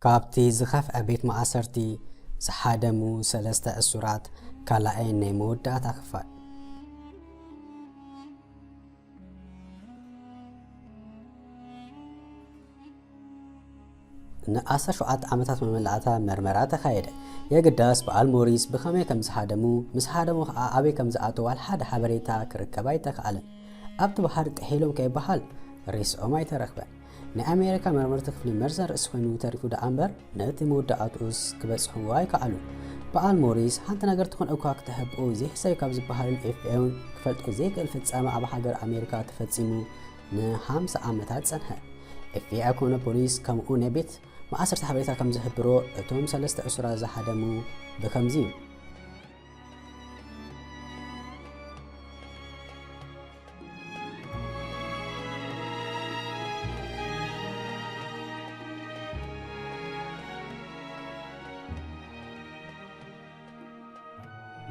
ካብቲ ዝኸፍአ ቤት ማእሰርቲ ዝሓደሙ ሰለስተ እሱራት ካልኣይ ናይ መወዳእታ ክፋል። ንዓሰርተ ሸውዓተ ዓመታት መመላእታ መርመራ ተኻየደ። የግዳስ በዓል ሞሪስ ብኸመይ ከም ዝሃደሙ፣ ምስ ሃደሙ ኸዓ ኣበይ ከም ዝኣተዉ ዋላ ሓደ ሓበሬታ ክርከብ ኣይተኻእለን። ኣብቲ ባሕሪ ጥሒሎም ከይበሃል ሬስኦም ኣይተረኽበን። ናይ ኣሜሪካ መርመርቲ ክፍሊ መርዘን ርእሲ ኮይኑ ተሪፉ ደኣ እምበር ነቲ መወዳእትኡስ ክበጽሕዎ ኣይከኣሉን። በዓል ሞሪስ ሓንቲ ነገር ትኹን እኳ ክተሕብኡ ዘይሕሰብ ካብ ዝበሃልን ኤፍቢኣይ እውን ክፈልጦ ዘይክእል ፍጻመ ኣብ ሃገር ኣሜሪካ ተፈጺሙ ንሓምሳ ዓመታት ጸንሐ። ኤፍቢኣይ ኮነ ፖሊስ ከምኡ ናይ ቤት ማእሰርቲ ሓበሬታ ከም ዝሕብሮ እቶም ሰለስተ እሱራት ዝሃደሙ ብከምዚ እዩ።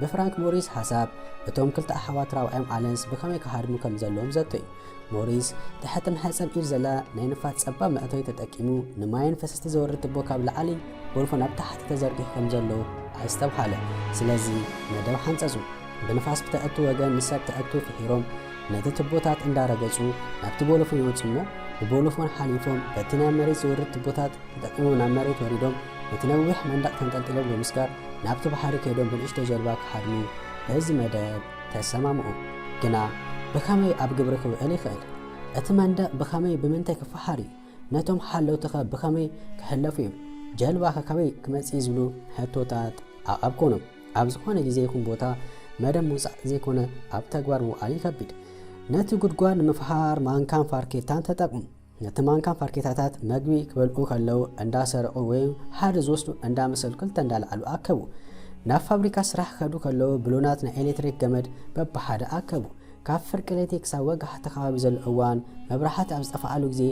ብፍራንክ ሞሪስ ሓሳብ፣ እቶም ክልተ ኣሕዋት ራብዓዮም ኣለንስ ብኸመይ ክሃድሙ ከም ዘለዎም ዘቶ እዩ። ሞሪስ፣ ትሕቲ መሕጸብ ኢድ ዘላ ናይ ንፋስ ጸባብ መእተዊ ተጠቂሙ፣ ንማይን ፈሰስቲ ዘወርድ ቱቦ ካብ ላዕሊ ጎልፎ ናብ ታሕቲ ተዘርጊሑ ከም ዘሎ ኣስተብሃለ። ስለዚ፣ መደብ ሓንጸጹ። ብንፋስ ብተእቱ ወገን ንሰብ ተእቱ ፍሒሮም፣ ነቲ ቱቦታት እንዳረገጹ ናብቲ ቦሎፎን ይወጹ እሞ፣ ብቦሎፎን ሓሊፎም በቲ ናይ መሬት ዝወርድ ቱቦታት ተጠቂሞም ናብ መሬት ወሪዶም፣ ነቲ ነዊሕ መንደቕ ተንጠልጢሎም ብምስጋር ናብቲ ባሕሪ ከይዶም ብንእሽቶ ጀልባ ክሃድሙ በዚ መደብ ተሰማምዑ። ግና ብኸመይ ኣብ ግብሪ ክውዕል ይኽእል? እቲ መንደቕ ብኸመይ ብምንታይ ክፈሓር እዩ? ነቶም ሓለውትኸ ብኸመይ ክሕለፉ እዮም? ጀልባኸ ካበይ ክመጽእ እዩ ዝብሉ ሕቶታት ኣቐብ ኮኖም። ኣብ ዝኾነ ግዜ ይኹን ቦታ መደብ ምውጻእ ዘይኮነ ኣብ ተግባር ምውዓል ይኸብድ። ነቲ ጉድጓድ ንምፍሓር ማንካን ፋርኬታን ተጠቕሙ። ነቲ ማንካን ፋርኬታታት መግቢ ክበልዑ ከለዉ እንዳሰረቑ ወይ ሓደ ዝወስዱ እንዳመሰሉ ክልተ እንዳልዓሉ ኣከቡ። ናብ ፋብሪካ ስራሕ ክኸዱ ከለዉ ብሎናት ናይ ኤሌክትሪክ ገመድ በብሓደ ኣከቡ። ካብ ፍርቂ ለይቲ ክሳብ ወጋሕቲ ከባቢ ዘሎ እዋን መብራህቲ ኣብ ዝጠፍኣሉ ግዜ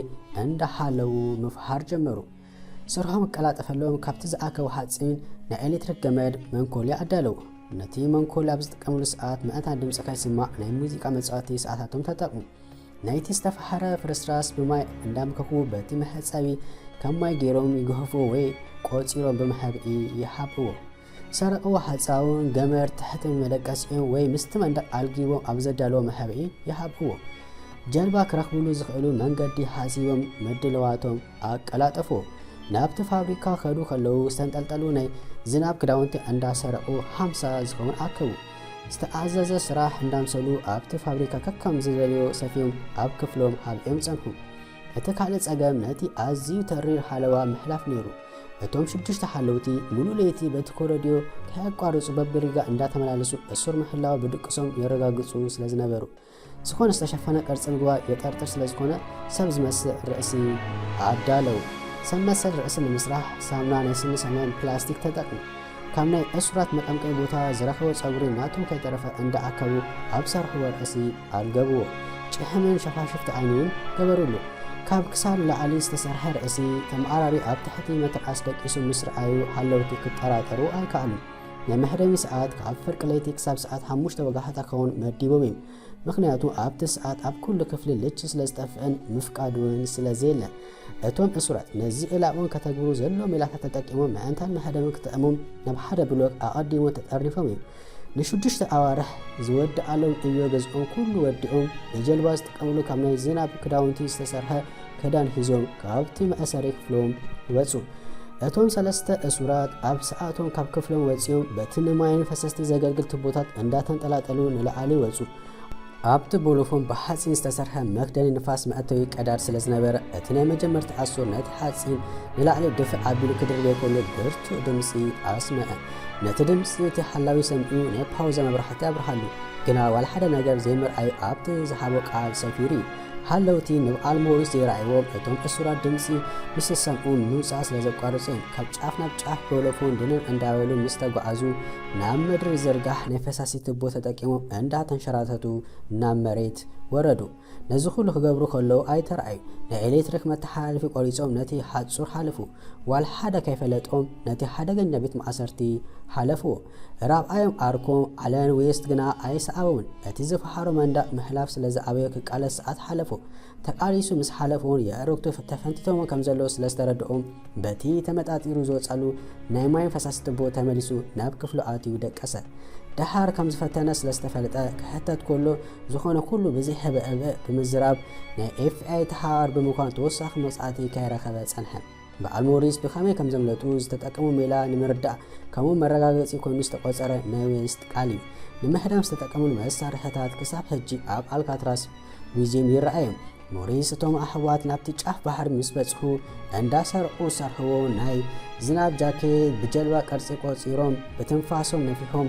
እንዳሓለዉ ምፍሓር ጀመሩ። ስርሖም ክቀላጠፈሎም ካብቲ ዝኣከቡ ሓፂን ናይ ኤሌክትሪክ ገመድ መንኮልያ ኣዳለዉ። ነቲ መንኮልያ ኣብ ዝጥቀምሉ ሰዓት ምእንታን ድምፂ ከይስማዕ ናይ ሙዚቃ መፃወቲ ሰዓታቶም ተጠቕሙ። ናይቲ ዝተፈሓረ ፍርስራስ ብማይ እንዳምከኹ በቲ መሕፀቢ ከም ማይ ገይሮም ይግህፉ ወይ ቆፂሮም ብመሕብኢ ይሓብእዎ። ዝሰረቕዎ ሓፃውን ገመድ ትሕቲ መደቀሲኦም ወይ ምስቲ መንደቕ ኣልጊቦም ኣብ ዘዳለዎ መሕብኢ ይሓብእዎ። ጀልባ ክረኽብሉ ዝኽእሉ መንገዲ ሓሲቦም ምድልዋቶም ኣቀላጠፍዎ። ናብቲ ፋብሪካ ክኸዱ ከለዉ ዝተንጠልጠሉ ናይ ዝናብ ክዳውንቲ እንዳሰረቑ ሓምሳ ዝኸውን ኣከቡ። ዝተኣዘዘ ስራሕ እንዳምሰሉ ኣብቲ ፋብሪካ ከከም ዝደልዮ ሰፍዮም ኣብ ክፍሎም ሓቢኦም ጸንሑ። እቲ ካልእ ጸገም ነቲ ኣዝዩ ተሪር ሓለዋ ምሕላፍ ነይሩ። እቶም ሽዱሽተ ሓለውቲ ሙሉእ ለይቲ በቲ ኮረድዮ ከየቋርጹ በብሪጋ እንዳተመላለሱ እሱር ምሕላው ብድቅሶም የረጋግጹ ስለ ዝነበሩ፣ ዝኾነ ዝተሸፈነ ቅርጺ ምግባር የጠርጥር ስለ ዝኾነ ሰብ ዝመስል ርእሲ ኣዳለዉ። ሰብ መሰል ርእሲ ንምስራሕ ሳሙና፣ ናይ ስኒ ሳሙናን ፕላስቲክ ተጠቅሙ። ካብ ናይ እሱራት መቀምቀሚ ቦታ ዝረኸቦ ጸጉሪ ናቶም ከይተረፈ እንዳኣከቡ ኣብ ሰርሕዎ ርእሲ ኣልገብዎ። ጭሕምን ሸፋሽፍቲ ዓይኒ እውን ገበሩሉ። ካብ ክሳድ ንላዕሊ ዝተሰርሐ ርእሲ ተመዓራርዩ ኣብ ትሕቲ መትርኣስ ደቂሱ ምስ ረኣዩ ሓለውቲ ክጠራጠሩ ኣይከኣሉን። ናይ መሕደሚ ሰዓት ካብ ፍርቂ ለይቲ ክሳብ ሰዓት ሓሙሽተ ወጋሕታ ክኸውን መዲቦም እዮም። ምኽንያቱ ኣብቲ ሰዓት ኣብ ኩሉ ክፍሊ ልቺ ስለ ዝጠፍእን ምፍቃድ እውን ስለ ዘየለን። እቶም እሱራት ነዚ ዕላኦም ከተግብሩ ዘሎ ሜላታት ተጠቂሞም ምእንታን መሕደሚ ክጥዕሞም ናብ ሓደ ብሎክ ኣቐዲሞም ተጠርኒፎም እዮም። ንሽዱሽተ ኣዋርሕ ዝወድኣሎም ዕዮ ገዝኦም ኩሉ ወዲኦም ንጀልባ ዝጥቀምሉ ካብ ናይ ዝናብ ክዳውንቲ ዝተሰርሐ ክዳን ሒዞም ካብቲ መእሰሪ ክፍሎም ይወጹ። እቶም ሰለስተ እሱራት ኣብ ሰዓቶም ካብ ክፍሎም ወጺኦም በቲ ንማይን ፈሰስቲ ዘገልግል ቱቦታት እንዳተንጠላጠሉ ንላዕሊ ይወጹ። ኣብቲ ቦሎፎን ብሓጺን ዝተሰርሐ መኽደኒ ንፋስ መእተዊ ቀዳድ ስለ ዝነበረ፣ እቲ ናይ መጀመርታ ኣሱር ነቲ ሓጺን ንላዕሊ ድፍእ ኣቢሉ ክድርበዮ ከሎ ብርቱዕ ድምጺ ኣስምዐ። ነቲ ድምጺ እቲ ሓላዊ ሰሚዑ ናይ ፓውዛ መብራህቲ ኣብርሃሉ። ግና ዋላ ሓደ ነገር ዘይምርኣዩ ኣብቲ ዝሃቦ ቃል ሰፊሩ እዩ። ሓለውቲ ንበዓል ሞሪስ ዘይረኣይዎም እቶም እሱራት ድምጺ ምስ ዝሰምዑ ምውጻእ ስለ ዘቋርጹ እዮም። ካብ ጫፍ ናብ ጫፍ ቦሎፎን ድንን እንዳበሉ ምስ ተጓዓዙ ናብ ምድሪ ዝርጋሕ ናይ ፈሳሲ ቱቦ ተጠቂሞም እንዳተንሸራተቱ ናብ መሬት ወረዱ። ነዚ ኩሉ ክገብሩ ከለዉ ኣይተረኣዩ። ናይ ኤሌክትሪክ መተሓላለፊ ቆሪጾም ነቲ ሓጹር ሓለፉ። ዋላ ሓደ ከይፈለጦም ነቲ ሓደገኛ ቤት ማእሰርቲ ሓለፍዎ። ራብዓዮም ዓርኮም ኣለን ዌስት ግና ኣይሰዓቦምን። እቲ ዝፈሓሮ መንደቕ ምሕላፍ ስለ ዝኣበዮ ክቃለስ ሰዓት ሓለፎ። ተቃሊሱ ምስ ሓለፈ እውን የእረግቱ ተፈንቲቶም ከም ዘለዉ ስለ ዝተረድኦም በቲ ተመጣጢሩ ዝወጻሉ ናይ ማይን ፈሳሲ ትቦ ተመሊሱ ናብ ክፍሉ ኣትዩ ደቀሰ። ደሓር ከም ዝፈተነ ስለ ዝተፈለጠ ክሕተት ከሎ ዝኾነ ኩሉ ብዘይሕበእብእ ብምዝራብ ናይ ኤፍቢኣይ ተሓባባሪ ብምዃን ተወሳኺ መቕጻዕቲ ከይረኸበ ጸንሐ። በዓል ሞሪስ ብኸመይ ከም ዘምለጡ ዝተጠቀሙ ሜላ ንምርዳእ ከምኡ መረጋገጺ ኮይኑ ዝተቖጸረ ናይ ዌስት ቃል እዩ። ንምህዳም ዝተጠቀሙሉ መሳርሕታት ክሳብ ሕጂ ኣብ ኣልካትራስ ሙዚየም ይረኣዮም። ሞሪስ እቶም ኣሕዋት ናብቲ ጫፍ ባሕሪ ምስ በጽሑ እንዳሰርቁ ዝሰርሕዎ ናይ ዝናብ ጃኬት ብጀልባ ቅርጺ ቆጺሮም ብትንፋሶም ነፊሖም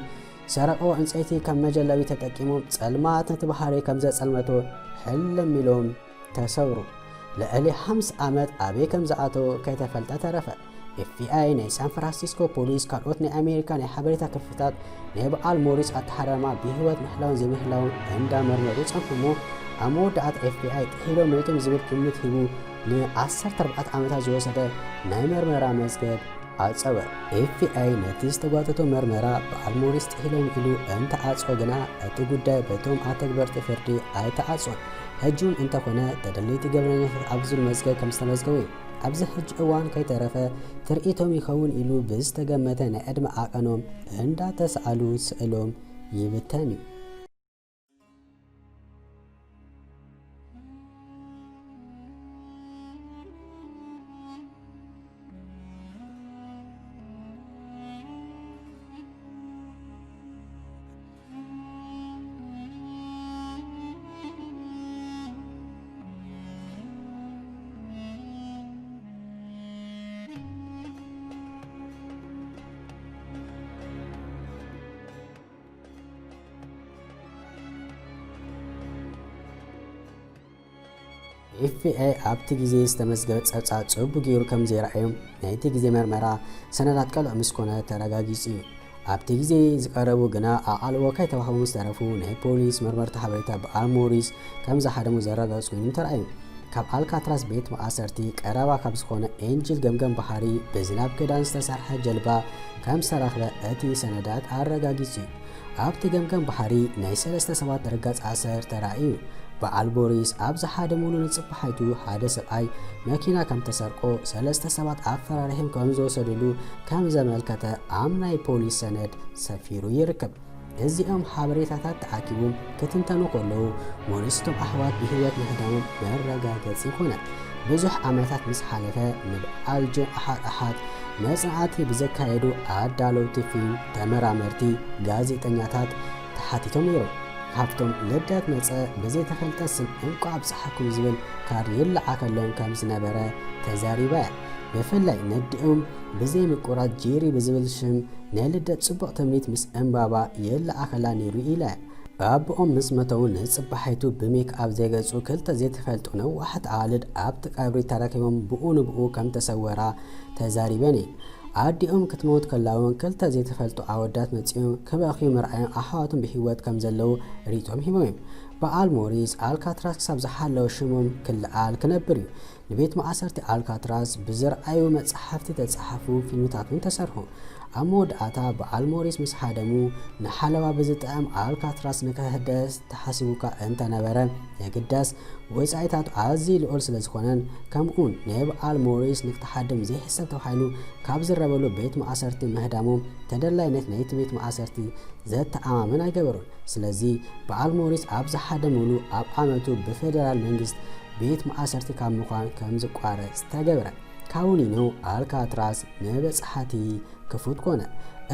ሰረቆ ዕንጸይቲ ከም መጀለቢ ተጠቂሞም ጸልማት ነቲ ባሕሪ ከም ዘጸልመቶ ሕልም ኢሎም ተሰውሩ። ልዕሊ ሓምሳ ዓመት ኣበይ ከም ዝኣተወ ከይተፈልጠ ተረፈ። ኤፍቢኣይ፣ ናይ ሳን ፍራንሲስኮ ፖሊስ፣ ካልኦት ናይ ኣሜሪካ ናይ ሓበሬታ ክፍልታት ናይ በዓል ሞሪስ ኣተሓራርማ ብህይወት ምህላውን ዘይምህላውን እንዳመርመሩ ጸንሑ እሞ ኣብ መወዳእታ ኤፍቢኣይ ጥሒሎም ነይቶም ዝብል ግምት ሂቡ ንዓሰርተ ኣርባዕተ ዓመታት ዝወሰደ ናይ መርመራ መዝገብ ኣጸወ። ኤፍቢኣይ ነቲ ዝተጓተቶ መርመራ በዓል ሞሪስ ጥሒሎም ኢሉ እንተዓጽወ ግና እቲ ጉዳይ በቶም ኣተግበርቲ ፍርዲ ኣይተዓጽወን። ሕጂ እውን እንተኾነ ተደለይቲ ገበነኛታት ኣብ ዝብል መዝገብ ከም ዝተመዝገቡ እዩ። ኣብዚ ሕጂ እዋን ከይተረፈ ትርኢቶም ይኸውን ኢሉ ብዝተገመተ ናይ ዕድመ ዓቐኖም እንዳተሰኣሉ ስእሎም ይብተን እዩ። ኤፍቢኣይ ኣብቲ ግዜ ዝተመዝገበ ጸብጻብ ጽቡቕ ገይሩ ከም ዘይረኣዮም ናይቲ ግዜ መርመራ ሰነዳት ቀልዑ ምስ ኮነ ተረጋጊጹ እዩ። ኣብቲ ግዜ ዝቐረቡ ግና ኣቓልቦ ከይተዋህቦም ዝተረፉ ናይ ፖሊስ መርመርቲ ሓበሬታ በዓል ሞሪስ ከም ዝሃደሙ ዘረጋግጹ ኮይኖም ተራእዮም። ካብ ኣልካትራስ ቤት ማእሰርቲ ቀረባ ካብ ዝኾነ ኤንጅል ገምገም ባሕሪ ብዝናብ ክዳን ዝተሰርሐ ጀልባ ከም ዝተረኽበ እቲ ሰነዳት ኣረጋጊጹ እዩ። ኣብቲ ገምገም ባሕሪ ናይ ሰለስተ ሰባት ርጋጽ ኣሰር ተራእዩ። በዓል ቦሪስ ኣብ ዝሓደምሉ ንጽባሓይቱ ሓደ ሰብኣይ መኪና ከም ተሰርቆ ሰለስተ ሰባት ኣፈራሪሖም ከም ዝወሰድሉ ከም ዘመልከተ ኣብ ናይ ፖሊስ ሰነድ ሰፊሩ ይርከብ። እዚኦም ሓበሬታታት ተኣኪቦም ክትንተኑ ከለዉ ሞሪስ እቶም ኣሕዋት ብህይወት ምህዳሞም መረጋገጺ ይኾነ። ብዙሕ ዓመታት ምስ ሓለፈ ንበዓል ጆን ኣሓት ኣሓት መጽናዕቲ ብዘካየዱ ኣዳለውቲ ፊልም፣ ተመራመርቲ፣ ጋዜጠኛታት ተሓቲቶም ነይሮም። ካብቶም ልደት መጸ ብዘይተፈልጠ ስም እንቋዕ ኣብጽሓኩም ዝብል ካርድ ይለዓኸሎም ከም ዝነበረ ተዛሪባ እያ። ብፍላይ ነዲኦም ብዘይ ምቁራጽ ጄሪ ብዝብል ሽም ናይ ልደት ጽቡቕ ትምኒት ምስ ዕምባባ ይለዓኸላ ነይሩ ኢላ እያ። ኣቦኦም ምስ መተው ንጽባሒቱ ብሜክኣፕ ዘይገጹ ክልተ ዘይተፈልጡ ነዋሕቲ ኣዋልድ ኣብቲ ቀብሪ ተረኺቦም ብኡ ንብኡ ከም ተሰወራ ተዛሪበን እየን። ኣዲኦም ክትመውት ከላ እውን ክልተ ዘይተፈልጡ ኣወዳት መጺኦም ክበኽዩ ምርኣዮም ኣሕዋቶም ብህይወት ከም ዘለዉ ርእይቶም ሂቦም እዮም። በዓል ሞሪስ ኣልካትራስ ክሳብ ዝሓለወ ሽሞም ክለዓል ክነብር እዩ። ንቤት ማእሰርቲ ኣልካትራስ ብዝረኣዩ መጽሓፍቲ ተጻሓፉ፣ ፊልምታት እውን ተሰርሑ። ኣብ መወዳእታ በዓል ሞሪስ ምስ ሓደሙ ንሓለዋ ብዝጥዕም ኣልካትራስ ንክሕደስ ተሓሲቡካ እንተነበረ የግዳስ ወጻኢታቱ ኣዝዩ ልዑል ስለ ዝኾነን ከምኡውን ናይ በዓል ሞሪስ ንክትሓድም ዘይሕሰብ ተባሂሉ ካብ ዝረበሉ ቤት ማእሰርቲ ምህዳሞም ተደላይነት ናይቲ ቤት ማእሰርቲ ዘተኣማምን ኣይገበሩን። ስለዚ በዓል ሞሪስ ኣብ ዝሓደምሉ ኣብ ዓመቱ ብፌደራል መንግስት ቤት ማእሰርቲ ካብ ምዃን ከም ዝቋረጽ ተገብረ። ካውኒኖ ኣልካትራስ ንበጻሕቲ ክፉት ኮነ።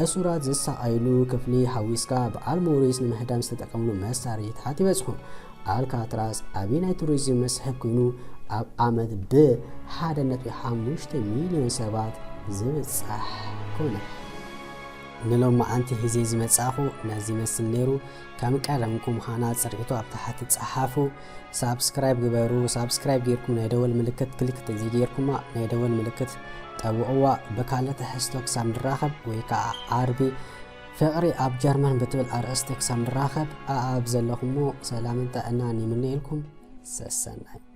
እሱራት ዝሳቐይሉ ክፍሊ ሓዊስካ በዓል ሞሪስ ንምህዳም ዝተጠቀምሉ መሳርሒታት ይበጽሑ። ኣልካትራስ ዓቢ ናይ ቱሪዝም መስሕብ ኮይኑ ኣብ ዓመት ብ ሓደ ነጥቢ ሓሙሽተ ሚልዮን ሰባት ዝብጻሕ ኮነ። ንሎማዓንቲ ሒዜ ዝመጻእኹ ነዚ ይመስል ነይሩ። ከም ቀደምኩም ሃና ጽርዒቱ ኣብ ታሕቲ ጸሓፉ። ሳብስክራይብ ግበሩ። ሳብስክራይብ ጌርኩም ናይ ደወል ምልክት ክሊክ ተዘይጌርኩማ ናይ ደወል ምልክት ጠውቕዋ። ብካልእ ትሕዝቶ ክሳብ ንራኸብ ወይ ከዓ ዓርቢ ፍቕሪ ኣብ ጀርመን ብትብል ኣርእስቲ ክሳብ ንራኸብ ኣኣብ ዘለኹሞ ሰላምን ጥዕናን ይምነየልኩም። ሰሰናይ።